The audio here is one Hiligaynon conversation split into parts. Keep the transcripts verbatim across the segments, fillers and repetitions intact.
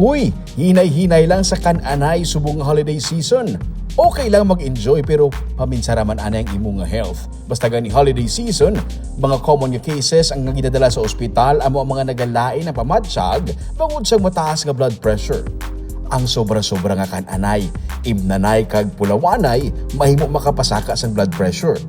Uy, hinay-hinay lang sa kan-anay subong nga holiday season. Okay lang mag-enjoy, pero paminsara man anay ang imo nga health. Basta gani holiday season, mga common nga cases ang ginadala sa ospital amo ang mga nagalain ang pamatyag bangod sang mataas nga blood pressure. Ang sobra-sobra nga kan-anay, imnanay kag pulawanay mahimo makapasaka sang blood pressure.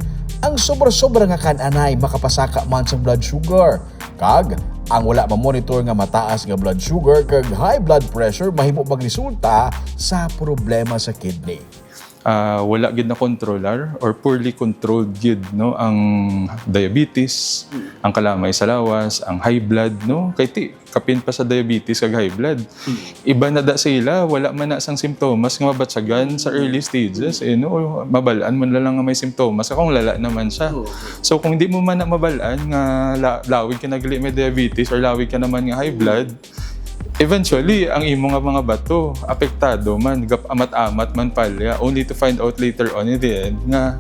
Ang sobra-sobra nga kan-anay makapasaka man sang blood sugar. Kag ang wala ma-monitor nga mataas nga blood sugar kag high blood pressure mahimo magresulta sa problema sa kidney. Ah, wala gid na kontrolar or poorly controlled gid, no, ang diabetes, ang kalamay sa lawas, ang high blood, no, kay ti kapin pa sa diabetes kag high blood. Iba na da sila, wala man na sang simptomas nga mabatyagan sa early stages, eh, no, mabal-an mo na lang nga may simptomas kung lala naman siya. So kung di mo man na mabal-an nga la- lawig ka na gali may diabetes or lawig ka naman nga high blood, eventually ang imo nga mga bato apektado man, gap amat-amat man palya, only to find out later on in the end nga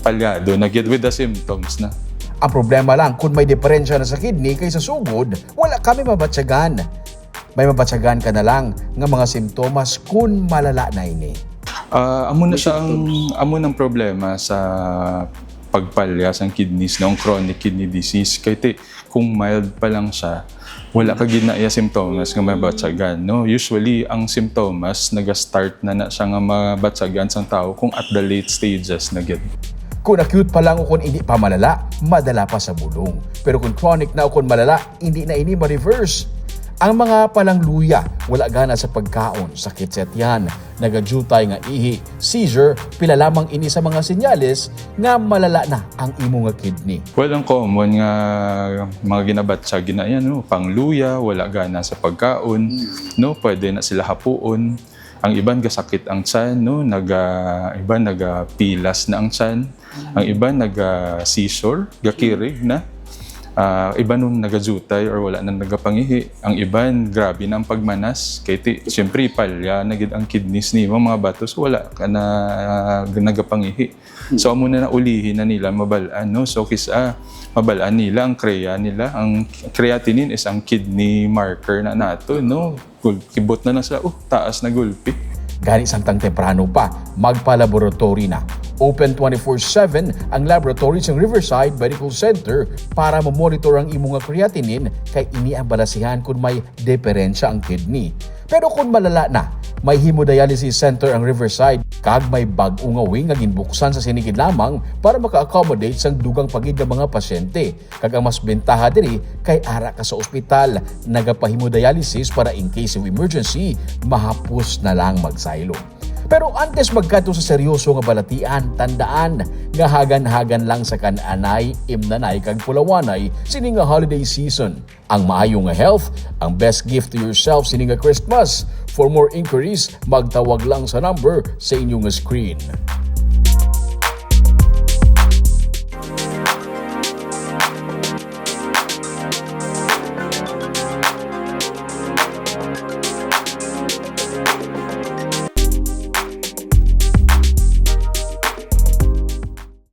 palyado na gid with the symptoms na. Ang problema lang, kung may diferensya na sa kidney kaysa sugod, wala kami mabatyagan. May mabatyagan ka na lang nga mga simptomas kung malala na ini. Ah, amo na siya ang amo nang problema sa pagpalya sang kidneys, no, ang chronic kidney disease. Kay ti, kung mild pa lang siya, wala ka gid na iya simptomas nga mabatyagan, no? Usually, ang simptomas naga-start na na siya nga mabatyagan sang tawo kung at the late stages na gid. Kung acute pa lang o kung hindi pa malala, madala pa sa bulong. Pero kung chronic na o kung malala, hindi na ini ma-reverse. Ang mga palangluya, wala gana sa pagkaon, sakit sa tiyan, nagajutay nga ihi, seizure, pila lamang ini sa mga senyales nga malala na ang imo nga kidney. Well, ang common nga mga ginabatyag na yan, no? Pangluya, wala gana sa pagkaon, no? Pwede na sila hapuon. Ang iban gasakit ang tiyan, no? Naga, iban nagapilas na ang tiyan. Ang iban naga seizure, gakirig na. Ah, iban nung nagajutay or wala na nagapangihi. Ang iban, grabe na ang pagmanas. Kay ti, siyempre, palya na gid ang kidneys nimo, mga bato, so wala ka na, ah, nagapangihi. So, amo na naulihi na nila mabal-an, no? So, kisa mabal-an nila ang crea nila. Ang creatinine is ang kidney marker na nato, no? Gul-, kibot na lang sila, "Oh, taas na gulpi." Gani, samtang temprano pa, magpa-laboratory na. Open twenty-four seven ang laboratory sa Riverside Medical Center para ma-monitor ang imo nga creatinine, kay ini ang balasihan kung may diferensya ang kidney. Pero kung malala na, may hemodialysis center ang Riverside, kag may bag-o nga wing nga ginbuksan sa sini gid lamang para maka-accommodate sang dugang pa gid nga mga pasyente. Kag ang mas bentaha diri kay ara ka sa ospital, nagapahemodialysis para in case of emergency, mahapos na lang magsaylo. Pero antes magkadto sa seryoso nga balatian, tandaan nga hagan-hagan lang sa kan-anay, imnanay kag pulawanay sini nga holiday season. Ang maayo nga health, ang best gift to yourself sini nga Christmas. For more inquiries, magtawag lang sa number sa inyo nga screen.